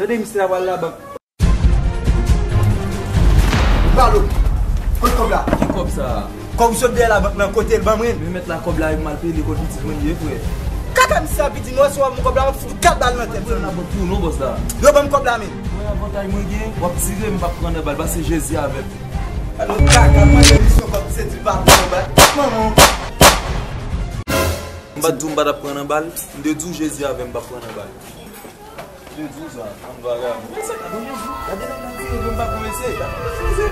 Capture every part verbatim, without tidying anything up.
Misye la pral labank. Balo, kot kòb la? Ki kòb sa a? Kòb ou sot dèyè labank nan, kote l, ban mwen l. Men mèt la, kòb la, e pou m al peye lekòl pitit mwen li ye, frè. Kaka misye ap di, non, si w ap ban m kòb la, m ap fout ou kat bal nan tèt. Mwen nan bank pou nou, bòs la. Yo ban m kòb la, men. Mwen, avantay mwen gen, w ap tire, m p ap pran nan bal, paske Jezi avè m. Alo, kaka, mwen gen misyon kòb, se di l pa pran nan bal. Manman. M pa t di w m pa t ap pran nan bal, m te di w Jezi avè m, m p ap pran nan bal. Yo di w sa, bann vagabon. Mesye, gade nèg nan vire, m pa konn mesye. Gade mesye.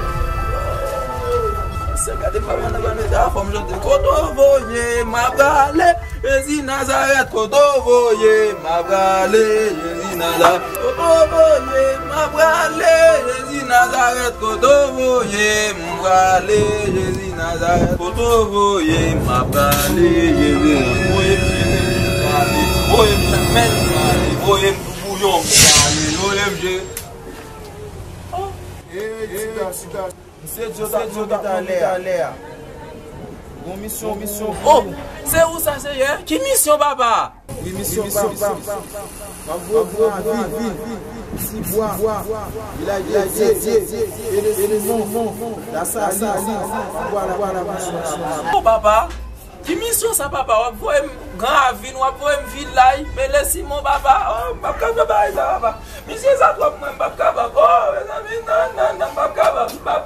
Mesye, gade pa bann nan, mesye. A, fò m chante. Kote w voye m, m ap prale. Jezi Nazarèt, kote w voye m, m ap prale. Jezi Nazarèt, kote w voye m, m ap prale. Jezi Nazarèt, kote w voye m, m prale. Jezi Nazarèt, kote w voye m, m ap prale. Jezi, voye m, Jezi, m prale. Voye m, men m prale. Voye m, Bouyon, ale, voye m je. Misye Dyo t ap monte talè a. Gon misyon, misyon. Oh, se ou sa, Seyè? Ki misyon, papa? Wi, misyon pa m. M ap voye w pou Ravin, Tibwa, Vilaj de Dye, Pele Simon, Lasalis, Tibwa, Lasalis. Oh, papa. Ki misyon sa, papa? W ap voye m Gran Ravin, w ap voye m Vilaj, Pele Simon, papa. Oh, m p ap ka fè bagay sa, papa. Misye sa twòp, mwen, m p ap kapab. Oh, mezanmi, non, non, non, m p ap kapab, m p ap